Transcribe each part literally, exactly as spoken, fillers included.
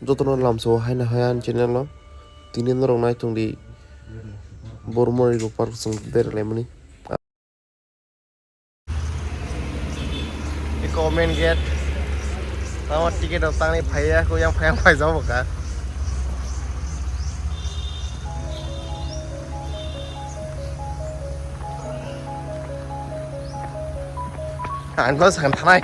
Jotono lamsao haino hai ani channel o tini norok naitung di Bormoni rok park chwng beralaimani. Eko main gate. Tamo ticket rok tangwi phaiya, kuyang phaiya phai jabo ka. Ang no sakha thanai.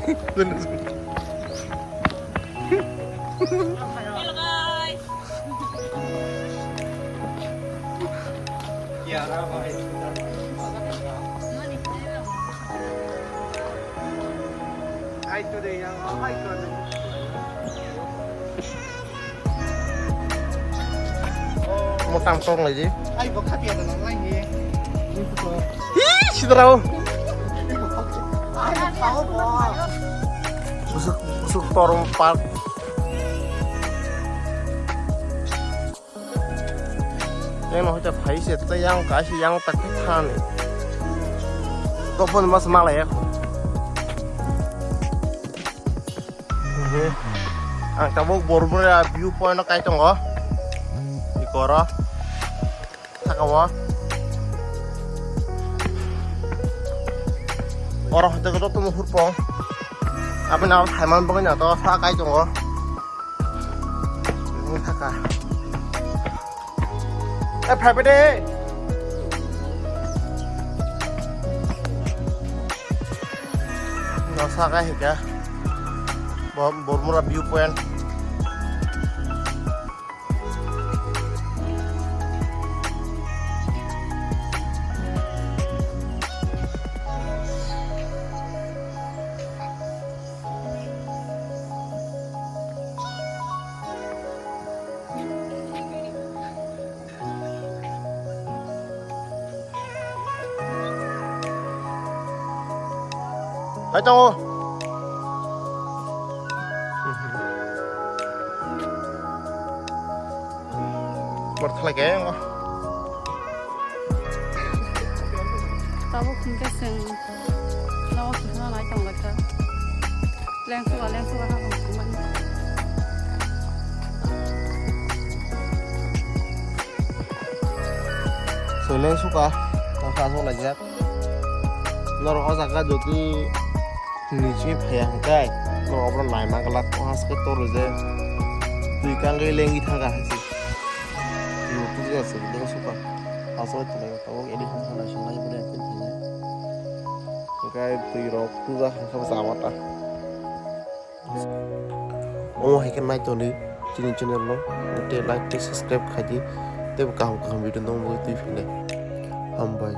Motang tong lai di. Ai, bo khati ada nang lai ni. Ih, sidrao. Ai, bo khao bo. Busuk, busuk torong park. Yang no hoita phai se, tei yang kaisa yang tak thani. Topon mas malai ya. Ang tabuk Bormura view point o kai tongo. Ikoro. Saka o. Oro hote ko to muhur pong. Aboni abo thaiman bagwi na to sa kai tongo. Ini saka. Eh, phai phai de. No saka hika. Bo-, Bormura view point. Hai tongo. Bor thalai khe. Tabuk hwnkhe chwng nogo swngchano nai tonglaikha. Lengsuka, lengsuka haphang swngmani. Chwng lengsuka, tongkha aswk laijak. Norok o jaga jodi nini simi phaiya hwnkhe, norok obono naima glak, o haske toro je twi kangwi lengwi thangkha hai se. Twi tubuya se lengsuka. Aswk tonglaio tabuk edison khanai swngnai bwlai twi thangnai. Hwnkhe twi rok tuja hwnkhe bo chama ta. Omo hai khe nai tongdi chini channel no, tei like tei subscribe khai di, tei bo kaham kaham video nongmani twi phinai. Hambai.